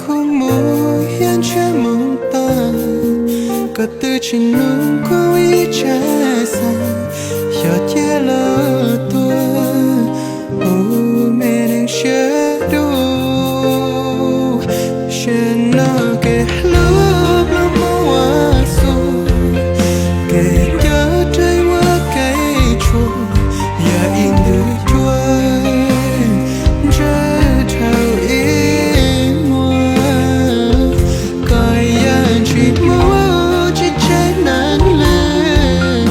Koj mus yam ntshiab mus tag, koj twb tsis nug kuv ib tsam xav, xyov cia los tuag, ua me neeg siab dub. Sab no kev hlub plob muab ua xus, kev nco rau ua kev tshuam, yog ib nthwv cuab ntsawg dhau ib muag. Koj yam ntsis muaj tsis tsheej neeg lawm,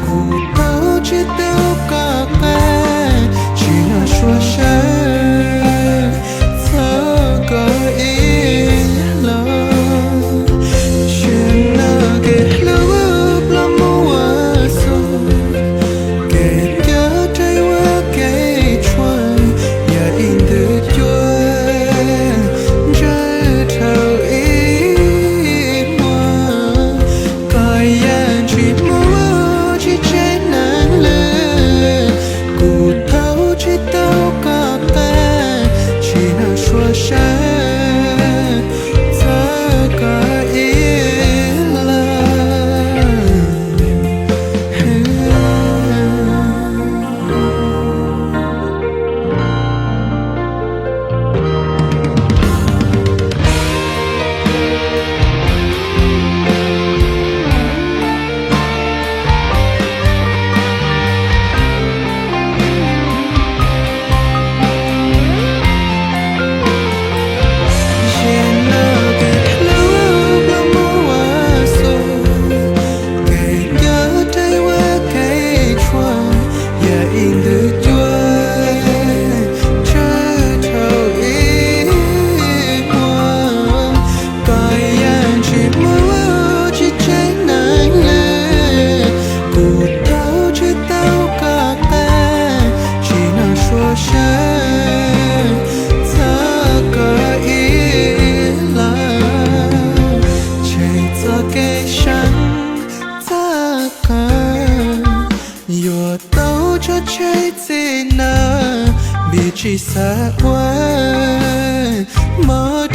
kuv tau tsis tau koj qab, tsis noj suav sawv txog koj ib los. Sab no kev hlub plob muab ua xus, kev nco rau ua kev tshuam, yog ib nthwv cuab ntsawg dhau ib muag. Koj yam ntsis muaj tsis tsheej neeg lawm, kuv tau tsis tau koj qab, tsis noj suav sawv txog koj ib los. Sab no kev hlub plob muab ua xus, kev nco rau ua kev tshuam, yog ib nthwv cuab ntsawg dhau ib muag. Koj yam ntsis muaj tsis tsheej neeg lawm, kuv tau tsis tau koj qab, tsis noj suav sawv txog koj ib los. Tsheej txoj kev seev txog koj, yuav tau tso tseg txij no, vim tsis xav ua mov